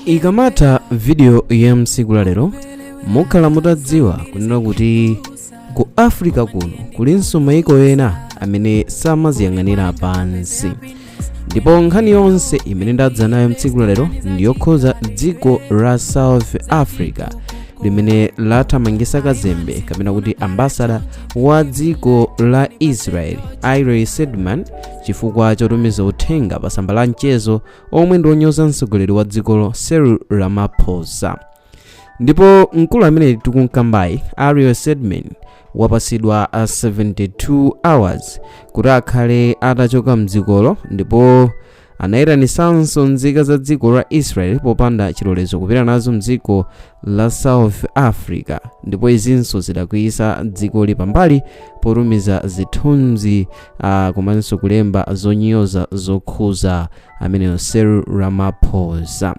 Ikamatha video ya msiku la lero, mukhala mutadziwa kunena kuti ku Africa kuno kulinso maiko ena amene samaziyang'anira pansi. Ndipo nkhani yonse imene ndadza nayo mtsiku la lero ndiyokhuza dziko la South Africa limene lathamangisa kazembe kapena kuti ambasada wa dziko la Israel, Ariel Seidman, chifukwa chotumiza uthenga pa tsamba la mchezo omwe ndi onyoza mtsogoleri wa dzikolo, Cyril Ramaphosa. Ndipo mkulu amene tikunkambayi, Ariel Seidman, wapasidwa 72 hours kuti akhale atachoka mdzikolo, ndipo anayitanisanso nzika za dziko la Israel popanda chilolezo kupita nazo mdziko la South Africa. Ndipo izinso zidakwiyisa dzikoli pambali potumiza zithunzi komanso kulemba zonyoza zokhuza ameneyo Cyril Ramaphosa.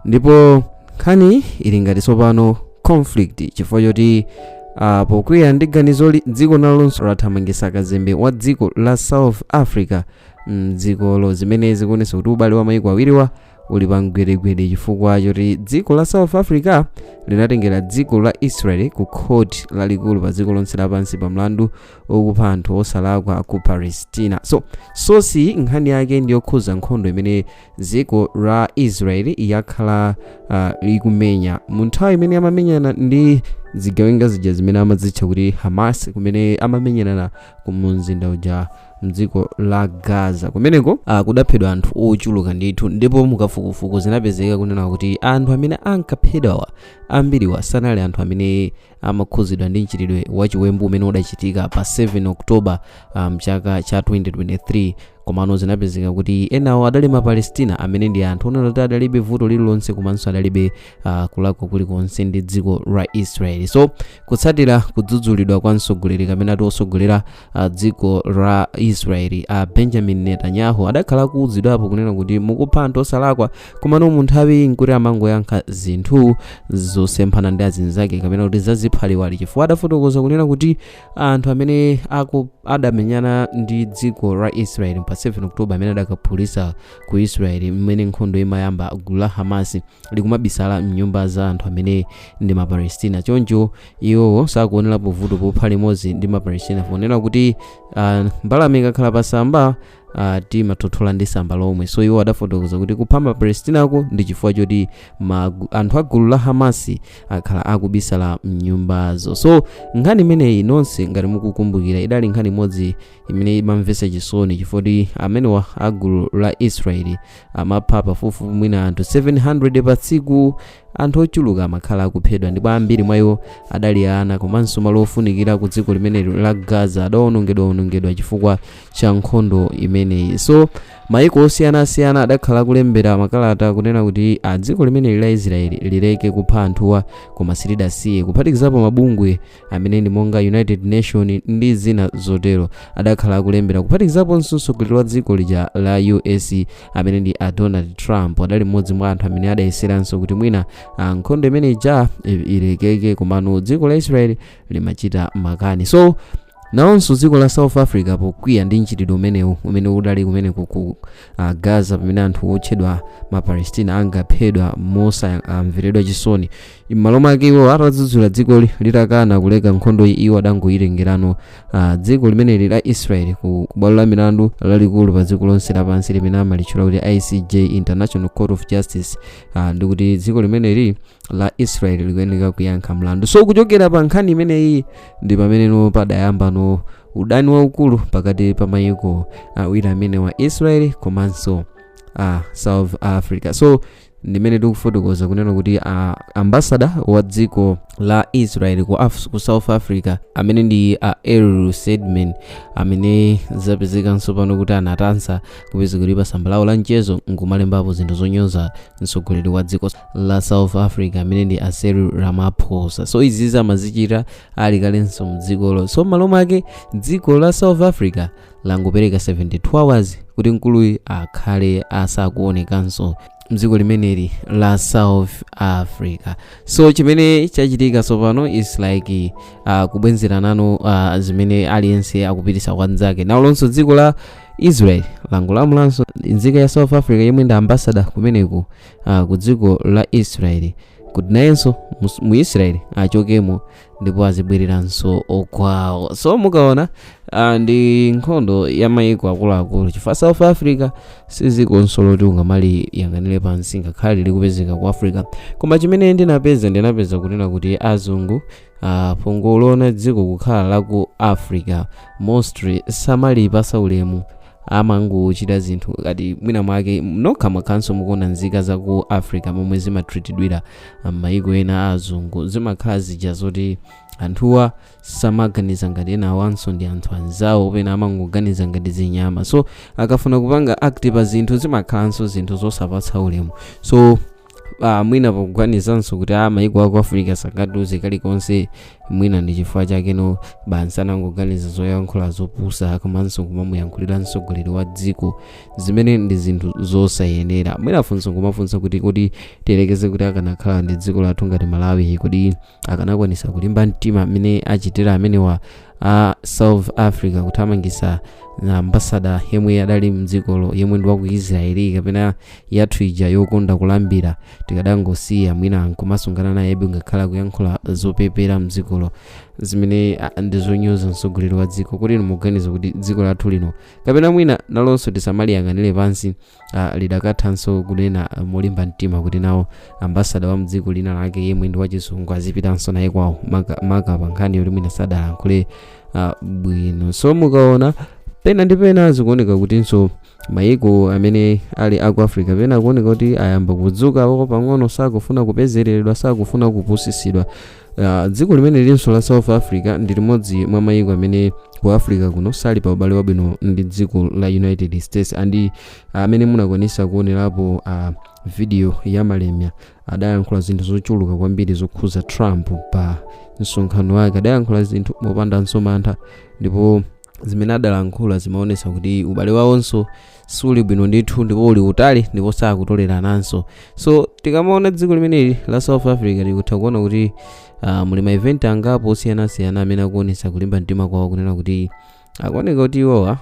Ndipo nkhani ili ngati tsopano conflict chifukwa choti pokwiya ndi ganizoli, dziko nalonso lathamangisa kazembe wa dziko la South Africa mdzikolo, zimene zikuonetsa kuti ubale wa maiko awiriwa uli pa mgwedegwede, chifukwa choti dziko la South Africa linatengera dziko la Israel ku khoti lalikulu pa dziko lonse lapansi pa mlandu okupha anthu osalakwa ku Palestina. So sosi nkhani yake ndiyokhuza nkhondo imene dziko la Israel yakhala likumenya mu nthawi imene amamenyana ndi zigawenga zija zimene amazitcha kuti Hamas, kumene amamenyana ku mzinda uja mdziko la Gaza. Kumeneko kudaphedwa anthu ochuluka ndithu, ndipo mukafukufuku zinapezeka kunena kuti anthu amene ankaphedwawa ambiriwa sanali anthu amene amakhuzidwa ndi mchitidwe wachiwembu umene udachitika pa 7 October mchaka cha 2023, komano zinapezeka kuti enawo adali Mapalestina amene ndi anthu onena kuti adalibe vuto lililonse komanso adalibe kulakwa kulikonse ndi dziko la Israeli. So kutsatira kudzudzulidwa kwa mtsogoleri kamene ati osogolera dziko la Israeli, Benjamin Netanyahu, adakhala kuwuzidwapo kunena kuti mukupha anthu osalakwa, komano mu nthawi nkuti amangoyankha zinthu zosemphana ndi azinzake kapena kuti zaziphaliwali, chifukwa adafotokoza kunena kuti anthu amene adamenyana ndi dziko la Israeli pa 7 October, amene adakaphulitsa ku Israeli mmene nkhondo imayamba, gulu la Hamas likumabisala mnyumba za anthu amene ndi Mapalestina, choncho iwowo sakuonerapo vuto popha limodzi ndi Mapalestina, ponena kuti mbalame ikakhala pasamba timathothola ndi samba lomwe. So iwo adafotokoza kuti kupha Mapalestinako ndi chifukwa choti anthu a gulu la Hamasi akhala akubisala mnyumbazo. So nkhani imeneyi, nonse ngati mukukumbukira, idali nkhani imodzi imene imamvetsa chisoni, chifukwa kuti amenewa a gulu la Israeli amapha pafupifupi mwina anthu 700 pa tsiku. Anthu ochuluka amakhala akuphedwa, ndipo ambiri mwa iwo adali ana, komanso malo ofunikira ku dziko limeneli la Gaza adawonongedwa chifukwa cha nkhondo imeneyi. So maiko osiyanasiyana adakhala kulembera makalata kunena kuti a dziko limeneli la Israeli lileke kupha anthuwa, koma silidasiye, kuphatikizapo mabungwe amene ndi monga United Nation ndi zina zotero adakhala akulembera, kuphatikizaponso mtsogoleri wa dziko lija la US amene ndi a Donald Trump, adali mmodzi mwa anthu amene adayeseranso kuti mwina nkhondo imene ija ilekeke, komano dziko la Israeli limachita makani. So nawonso dziko la South Africa, pokwiya ndi mchitidwe umenewu umene udali kumeneko ku Gaza, pamene anthu otchedwa Mapalestina angaphedwa mosamveredwa chisoni, m'malo mwake iwo atadzudzula dzikoli litakana kuleka nkhondo iyi, iwo adangoyitengerano dziko limeneli la Israel ku bwalo la milandu lalikulu pa dziko lonse lapansi limene amalitchula kuti ICJ, International Court of Justice, ndikuti dziko limeneli la Israel likuyenera kuyankha mlandu. So kuchokera pa nkhani imeneyi ndi pameneno padayambano udani waukulu pakati pa mayiko awiri amene wa Israel komanso South Africa. So ndimene tikufotokoza kunena kuti ambassador wa dziko la Israel ku South Africa amene ndi Ariel Seidman, amene zapezekanso pano kuti anatansa kupeza kuti pa tsamba lawo la mchezo nkumalembapo zinthu zonyoza mtsogoleri wa dziko la South Africa amene ndi a Cyril Ramaphosa. So izi amazichita ali kalenso mdzikolo. So m'malo mwake dziko la South Africa langopereka 72 hours kuti mkuluyu akhale asakuonekanso mdziko limeneli la South Africa. So chimene chachitika tsopano is like kubwenzeranano zimene aliyense akupitisa kwa nzake. Nawolonso dziko la Israel langolamulanso nzika ya South Africa yemwe ndi ambassador kumeneku ku dziko la Israel kuti nayenso mu Israel achokemo ndipo azibwereranso okwawo. So mukaona ndi nkhondo ya mayiko akuluakulu, chifukwa South Africa sidzikonso loti ungamaliyang'anire pansi ngakhale likupezeka ku Africa. Koma chimene ndinapeza kunena kuti azungu pongolona dziko kukhala la ku Africa, mostly samalipasa ulemu, amangochita zinthu ngati mwina mwake nokha mwakhanso mukuona nzika za ku Africa momwe zimatreatidwira m'mayiko ena azungu. Zimakhala zija zoti anthuwa samaganiza ngati ena awanso ndi anthu anzawo, pena amangoganiza ngati zinyama. So akafuna kupanga act pa zinthu, zimakhalanso zinthu zosapatsa ulemu. So mwina pokuganizanso kuti mayiko aku Africa sangatiuze kalikonse, mwina ndi chifukwa chakeno bansi anangoganiza zoyankhula zopusa komanso kumamuyankhulira mtsogoleri wa dziko zimene ndi zinthu zosayenera. Mwina funso kumafunsa kuti tiyerekeze kuti akanakhala ndi dziko lathu ngati Malawi, kodi akanakwanisa kulimba mtima amene achitira amenewa a South Africa kuthamangisa ambassador yemwe adali mdzikolo yemwe ndi waku Israeli, kapena yathu ija yokonda kulambira tikadangosiya mwina nkumasungana nayebe ngakhala kuyankhula zopepera mdzikolo zimene ndi zonyoza mtsogoleri wa dziko? Kuti inu muganiza kuti dziko lathu lino kapena mwina nalonso tisamaliyang'anire pansi, lidakathanso kunena molimba mtima kuti nawo ambassador wa mdziko lina lake yemwe ndi wachizungu azipitanso naye kwawo, maka pa nkhani yoti mwina sadalankhule bwino? So mukaona pena ndi pena zikuoneka kutinso mayiko amene ali aku Africa pena akuoneka kuti ayamba kudzuka pang'ono, sakufuna kupezereredwa, sakufuna kupusisidwa. Dziko limene linso la South Africa ndi limodzi mwa mayiko amene ku Africa kuno sali pa ubale wabwino ndi dziko la United States. And amene munakwanisa kuonerapo video ya Malemya, adayankhula zinthu zochuluka kwambiri zokhuza Trump pa msonkhano wake. Adayankhula zinthu mopandanso mantha, ndipo zimene adalankhula zimaonesa kuti ubale wawonso suli bwino ndithu ndipo uli utali ndipo sakutolerananso. So tikamaona dziko limeneli la South Africa, tikutha kuona kuti muli ma event angapo osiyanasiyana amene akuonesa kulimba mtima kwawo, kunena kuti akuoneka kuti iwowa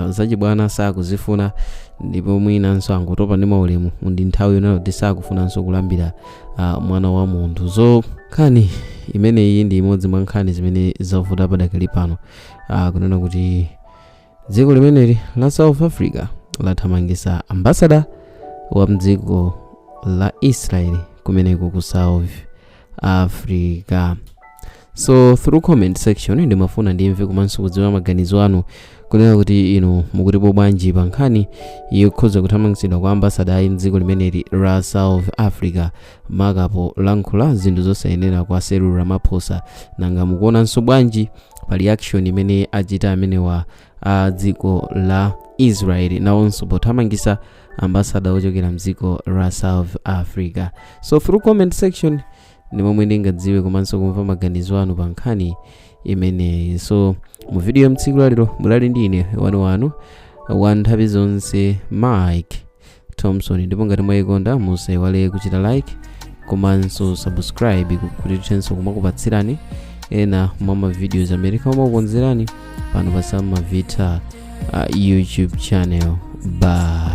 zachibwana sakuzifuna, ndipo mwinanso angotopa ndi maulemu ndi nthawi yonena kuti sakufunanso kulambira mwana wa munthu. So nkhani imeneyi ndi imodzi mwa nkhani zimene zavuta padakali pano, kunena kuti dziko limeneli la South Africa lathamangisa ambassador wa mdziko la Israeli kumeneko ku South Africa. So through comment section ndimafuna ndimve komanso kudziwa maganizo anu, kunena kuti inu mukutipo bwanji pa nkhani yokhuza kuthamangitsidwa kwa ambassador ayi mdziko limeneli la South Africa, maka polankhula zinthu zosayenera kwa Cyril Ramaphosa? Nanga mukuonanso bwanji pa reaction imene achita amenewa a dziko la Israel nawonso pothamangisa ambassador ochokera mdziko la South Africa? So through comment section ndi momwe ndingadziwe komanso kumva maganizo anu pa nkhani imeneyi. So mu video ya mtsiku lalero mulali ndi ine wanuwanu wa nthawi zonse, Mike Thompson, ndipo ngati mwayikonda musaiwale kuchita like komanso subscribe kuti tithenso kumakupatsirani ena mwa ma videos amene timakukonzerani pano pa Sam Mavita YouTube channel. Bye.